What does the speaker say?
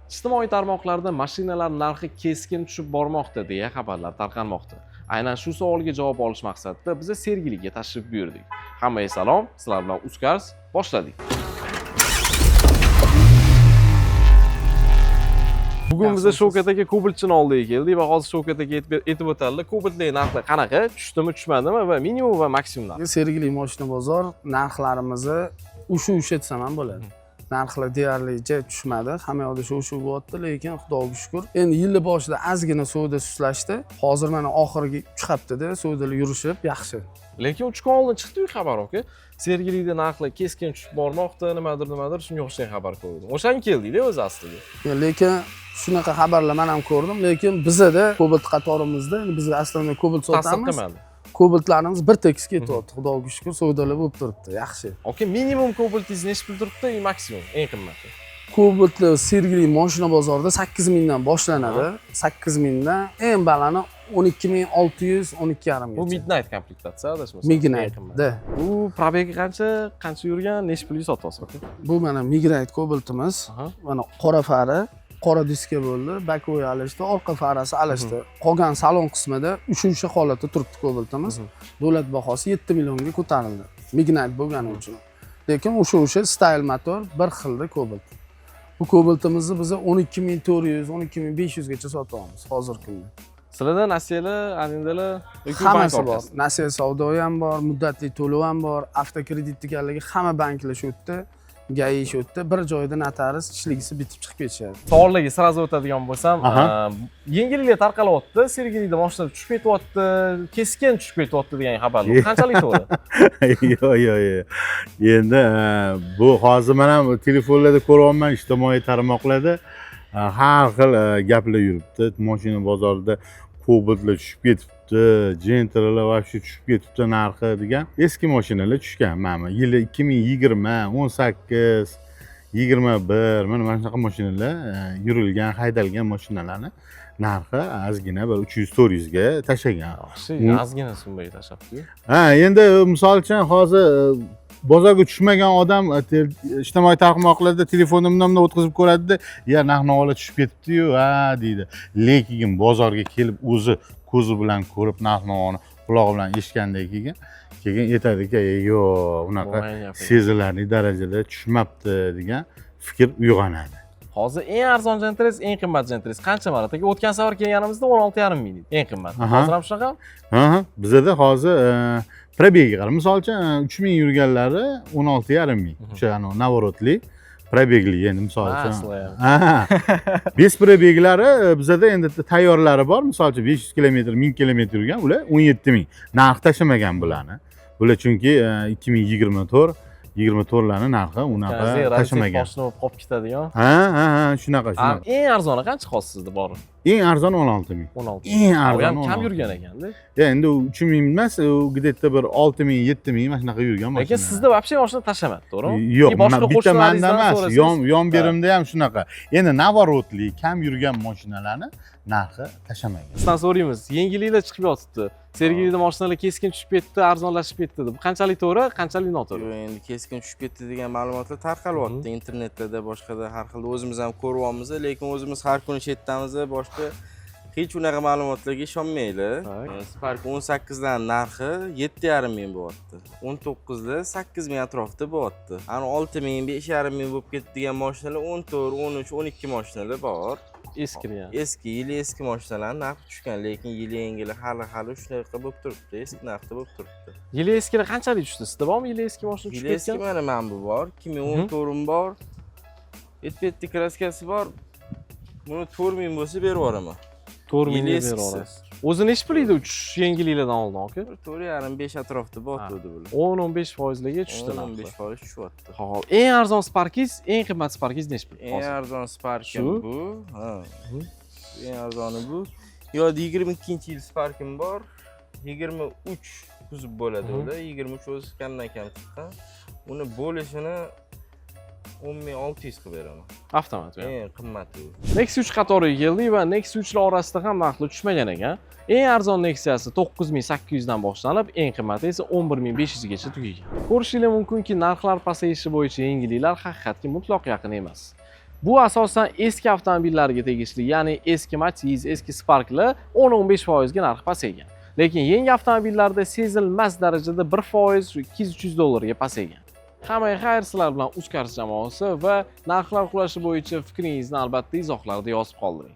Ijtimoiy tarmoqlarda mashinalar narxi keskin tushib bormoqda deya xabarlar tarqalmoqda. Aynan shu savolga javob olish maqsadida biz Sergeliga tashrif buyurdik. Hammaga salom, sizlar bilan Uzcars boshladik. Bugun biza Shavkat aka Kobaltchini oldiga keldik va hozir Shavkat aka aytib o'tadilar, Kobaltlik narxi qanaqa, tushdimi, tushmadimi va minimum va maksimum narx. Sergeli moshina bozor narxlarimizni o'sha desam ham bo'ladi. Narxlar deyarlicha tushmadi, hamma yoqda shu bo'lyapti, lekin Xudoga shukur. Endi yilni boshida ozgina savdo sustlashdi. Hozir mana oxirgi 3 haftada savdolar yurishib yaxshi. Lekin 3 kun oldin chiqdi-yu xabar aka. Sergelida narxlar keskin tushib bormoqda, nimadir nimadir shunga o'xshagan xabar ko'rdim. O'shanga keldikda o'zi aslida. Lekin shunaqa xabarlar men ham ko'rdim, lekin bizada Cobalt qatorimizda, endi biz aslida Cobalt Ta'sir sotamiz. qilmadi. Cobaltlarimiz bir tekis ketyapti, Xudoga shukur, savdolar bo'lib turibdi, yaxshi. Aka, minimum Cobaltingiz nechi pul turibdi, и maksimum eng qimmati? Cobaltli Sergeli moshina bozorida 8 mingdan boshlanadi. 8 mingdan eng balani 12 600, 12,5 Bu gacha. Midnight komplektatsiya adashmasam. Midnight, Eng qimmati. Da. Bu пробег i qancha, qancha yurgan, nechi pulga sotyapsiz aka? Bu mana Midnight Cobaltimiz. Mana qora fara, qora diska bo'ldi, боковой alishdi, orqa farasi alishdi. Qolgan salon qismida uchinchi holatda turibdi Cobaltimiz. Davlat bahosi 7 millionga ko'tarildi. Midnight bo'lgani uchun. Lekin o'sha style motor bir xilda Cobalt. Bu Cobaltimizni biz 12 400, 12 500 gacha sotyapmiz hozirgi kunda. Sizlarda nasiyalar, arendalar yoki bank Hammasi bor. orqasida? Nasiya savdo ham bor, muddatli to'lov ham bor, avtokredit deganligi hamma banklar shu yerda, ГАИ shu yerda, bir joyda notarius ishligisi bitib chiqib ketishadi. Savollarga сразу o'tadigan bo'lsam, yengilliklar tarqalyapti, Sergelida mashina tushib ketyapti, keskin tushib ketyapti degan xabarlar. Qanchalik to'g'ri? Yo'q. Endi bu hozir man ham telefonlarda ko'ryapman, ijtimoiy tarmoqlarda har xil gaplar yuribdi. Mashina bozorida Cobaltlar tushib ketibdi, Gentralar вообще tushib ketibdi narxi degan. Eski mashinalar tushgan. Mana yili 2020, 18, 21, mana shunaqa mashinalar, yurilgan, haydalgan mashinalarni narxi ozgina bir 300 400 ga tashlagan. Yaxshi, ozgina summaga tashlabdi-yu. Ha, endi misol uchun hozir bozorga tushmagan odam ijtimoiy tarmoqlarda telefonni bundan bundan o'tkazib ko'radida, ya narx navolar tushib ketibdi-yu, ha deydi. Lekin bozorga kelib o'zi ko'zi bilan ko'rib, narx navoni qulog'i bilan eshitgandan keyin aytadiki, yo'q, unaqa Bo'lmagan gap ekan. sezilarli darajada tushmabdi degan fikr uyg'onadi. Hozir eng arzon Gentra, eng qimmat Gentra qancha marata? O'tgan safar kelganimizda 16,5 ming edi. Eng qimmat. Hozir ham shunaqami? Ha, bizada hozir пробег ga qarab, misol uchun 3 ming yurganlari 16,5 ming. O'sha anavi наворот li, пробег li endi misol uchun. Sizlar ham. Ha. Без пробег lari bizada endi tayyorlari bor. Misol uchun 500 kilometr, 1000 kilometr yurgan, ular 17 ming. Narx tashlamagan bularni. Bular chunki 2024 24larni narxi unaqa tashlamagan. Mashina bo'lib qolib ketadigan. Ha, shunaqa, shunaqa. Eng arzoni qancha hozir sizda bor? Eng arzoni 16 ming. 16. Eng U ham arzoni kam 16 yurgan ekanda. Ya endi u 3 ming emas, u где-то bir 6 ming, 7 ming mana shunaqa yurgan mashina. Lekin sizda вообще mashina tashamadi, to'g'rimi? Yo'q, И boshqa bitta manda qo'shnilaringizdan emas, so'rasangiz- yon berimda ham shunaqa. Endi наворот li, kam yurgan mashinalarni narxi tashlamagan. Sizdan so'raymiz, yengilliklar chiqib yotibdi. Sergelida mashinalar keskin tushib ketdi, arzonlashib ketdi deb. Bu qanchalik to'g'ri, qanchalik noto'g'ri? Yo'q, endi keskin tushib ketdi degan ma'lumotlar tarqalyapti internetda, boshqada har xil, o'zimiz ham ko'ryapmiz, lekin o'zimiz har kuni chetdamiz, boshqa hech unaqa ma'lumotlarga ishonmaydi. Spark 18dan narxi 7,5 ming bo'lyapti. 19da 8 ming atrofida bo'lyapti. Ani 6 ming, 5,5 ming bo'lib ketdi degan mashinalar 14, 13, 12 mashinalar bor. Eskirgan. Eski, yili eski mashinalarni narxi tushgan, lekin yili yengili hali shunaqa bo'lib turibdi, eski narxda bo'lib turibdi. Yili eskili qanchalik tushdi? Sizda bormi yili eski mashina tushib Yili eski ketgan? Mana bu bor, 2014 bor. Yetti краска si bor. Buni 4 ming bo'lsa berib yuboraman. 4 Yili mingga berib eskisi. yuborasiz. O'zi nechi pul edi uchish yengilliklardan oldin aka? Bir 4,5, 5 atrofida botdi bular. 10-15 foizlarga tushdi 10-15 narxi. foiz tushyapti. Xo'p, eng arzon Sparkingiz, eng qimmat Sparkingiz nechi pul? Eng Hozir? arzon Sparkim Shu? bu. Ha. Eng arzoni bu. Yo, 22-yil Sparkim bor. 23 kuzov bo'ladi ular. 23 o'zi kamdan kam chiqqan. Uni bo'lishini 10 600 qilib beraman. Avtomat u ham. Eng qimmati u. Nexia 3 qatoriga keldik va Nexia 3 lar orasida ham narxlar tushmagan ekan. Eng arzon Nexia'si 9800 dan boshlanib, eng qimmati esa 11500 gacha tugagan. Ko'rishingiz mumkinki, narxlar pasayishi bo'yicha yangiliklar haqiqatga mutlaq yaqin emas. Bu asosan eski avtomobillarga tegishli, ya'ni eski Matiz, eski Sparklar 10-15% ga narxi pasaygan. Lekin yangi avtomobillarda sezilmas darajada 1%, 200-300 dollarga pasaygan. Hammaga xayr, sizlar bilan Uzcars jamoasi va narxlar qulashi bo'yicha fikringizni albatta izohlarda yozib qoldiring.